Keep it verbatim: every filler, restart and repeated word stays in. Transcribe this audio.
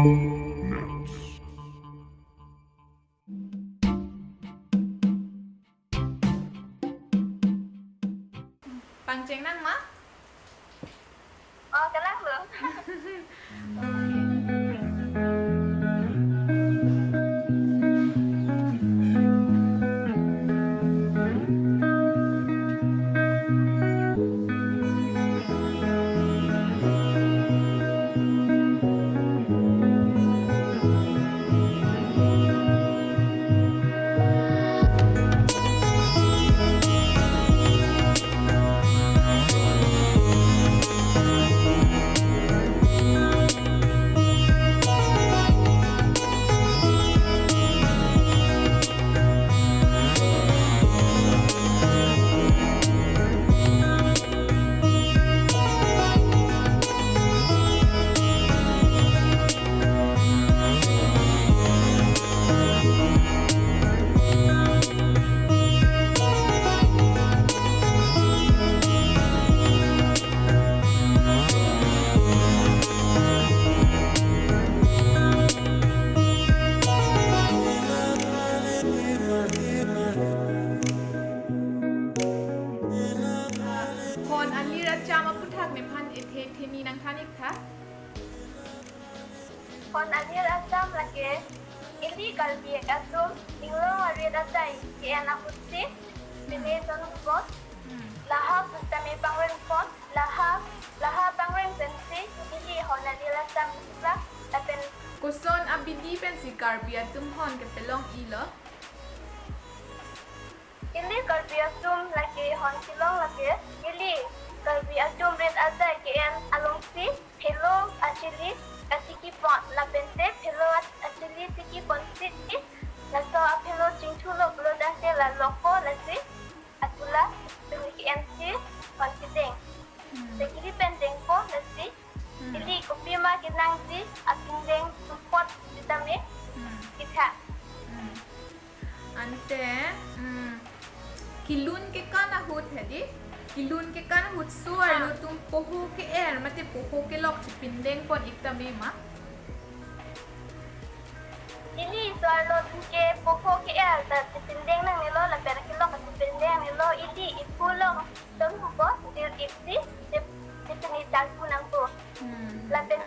Pangcheng nang ma? Oh, kalang lo. Hon alir acham aputhak nephan ethe theni nangthan ik tha. Hon alir acham lake ili Karbi atum inglong arit atai ke-en ahutsi pine ton pon, hmm, lahap sitame pangreng pon, lahap lahap pangreng pensi ili hon alir acham isla lapen. Koson abidi pensi Karbi atum hon kepelong-ilo? Ili Karbi atum lake hon kelong lake, ili Karbi atum rit atai ke-en alongsi phelo achili katiki pon, lapente phelo achili tiki ponsi, laso aphelo chingthulo pulo tangte la loko lasi atula pini ke-ensi hon kedeng. Hmm. Sakiri pen dengpo lasi. Hmm. Ili kopima kenangji apindeng sumpot sitame. Hmm. Kitha. Hmm. Ante, hmm, kilun kekan ahut hedi. Kilun kekan ahut so-arlo atum poho ke-er mate poho kelok chipindeng pon ik tame ma? Ili so-arlo atum ke poho ke-er ta chipindeng nangnelo lapen kelok chipindeng nangnelo, ili iphu along ton hupo, dir ipsi, sip, sipini charpu nangpo. Hmm. Lapen